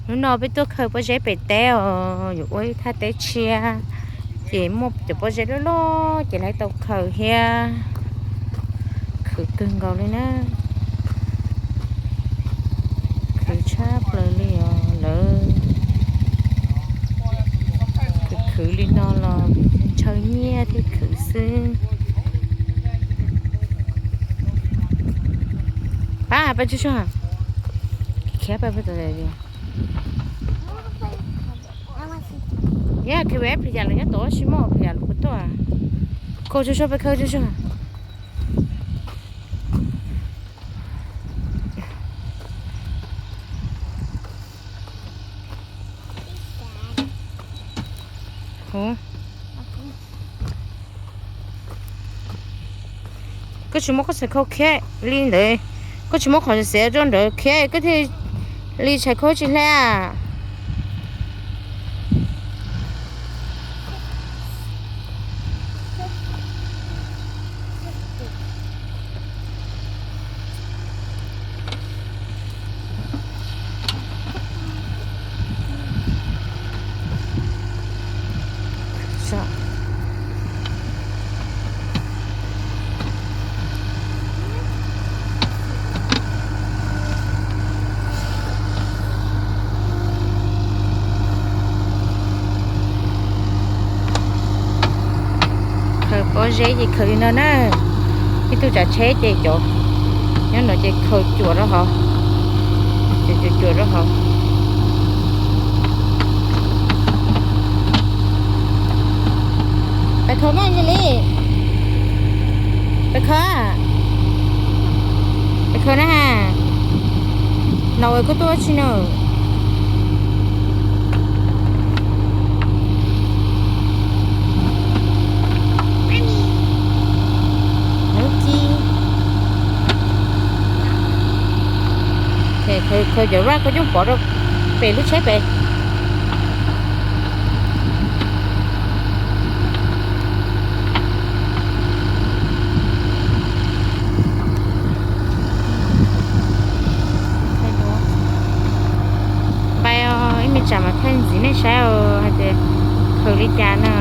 Hnub no peb tuaj khaws pob zeb pem teb os, yuav ua ib thaj teb tshiab, ces muaj cov pob zeb loj loj ces lawv tau khaws thiab. Khwv kawg nkaus li na, khwv tshaj plaws li os lawv. Khwv khwv li no los ntshaw nyiaj thiaj khwv xwb. Pab, pab tsuj tsuag, khiav pab pab tau li. Yog khaws pab plis yam lawv nyob tod, tsis muaj plis yam lawv puas tuaj. Khaws tsuj tsuag, pab khaws tsuj tsuag. Koj tsis muab koj txhais khau khiav li ntawd, koj tsis muab qhov xiav rau ntawd khiav koj thiaj li txhais khau tsis hle. Khaws pob zeb ces khaws li no na. Ib tug tsav tsheb ces cov nyob no ces khaws cuam rau hauv, cuam cuam rau hauv. Pab khaws mas li, pab khaws, pab khaws na. Los koj tuaj ua tsi na? Hnub ci, khaws cov raj koj coj pov rau pem lub tsheb pem. Npaj ib me tsam mas thaij ntxiv nej saib hais tias khaws li cas na.